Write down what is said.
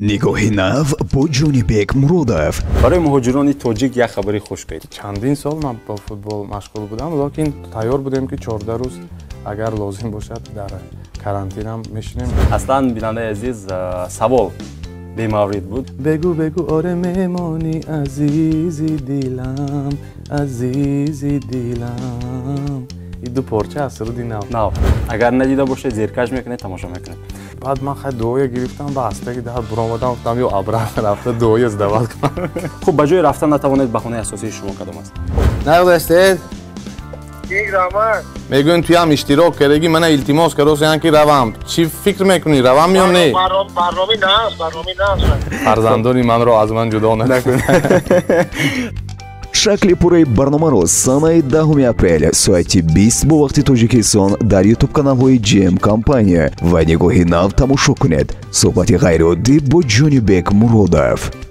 Нигоҳи нав бо Ҷонибек Муродов. Барои муҳоҷирони тоҷик як хабари хуш гӯед. Чандин сол ман бо футбол машғул будам, лекин тайёр будем, ки 14 рӯз агар лозим бошад, дар карантинам мешинем. Аслан, бинандаи азиз, савол бемаврид буд. Бегӯ, бегӯ, оре, мемонӣ, азизи дилам, азизи дилам. И ду порча аз суруди нав. Нав, агар надида бошед, зеркаш мекунед, тамошо мекунед. Баъд ман хай дуоя гирифтам, ба астаги дар буромадам, гуфтам, ё обратно рафта дуоя сдавать кунам. Хуб, ба ҷои рафтан натавонед, баҳонаи асосии шумо кадом аст? Нағдастед, мегӯем, туям иштирок кардагӣ, мана илтимос кардосиян, ки равам. Чӣ фикр мекунӣ, равам ё не? Фарзандони манро аз ман ҷудо накун. Шакли пурраи барномаро санаи 10 апрел соати 20 бо вақти Тоҷикистон дар Ютуб каналҳои GM Компания ва Нигоҳи нав тамошо кунед. Суҳбати ғайриоддӣ бо Ҷонибек Муродов.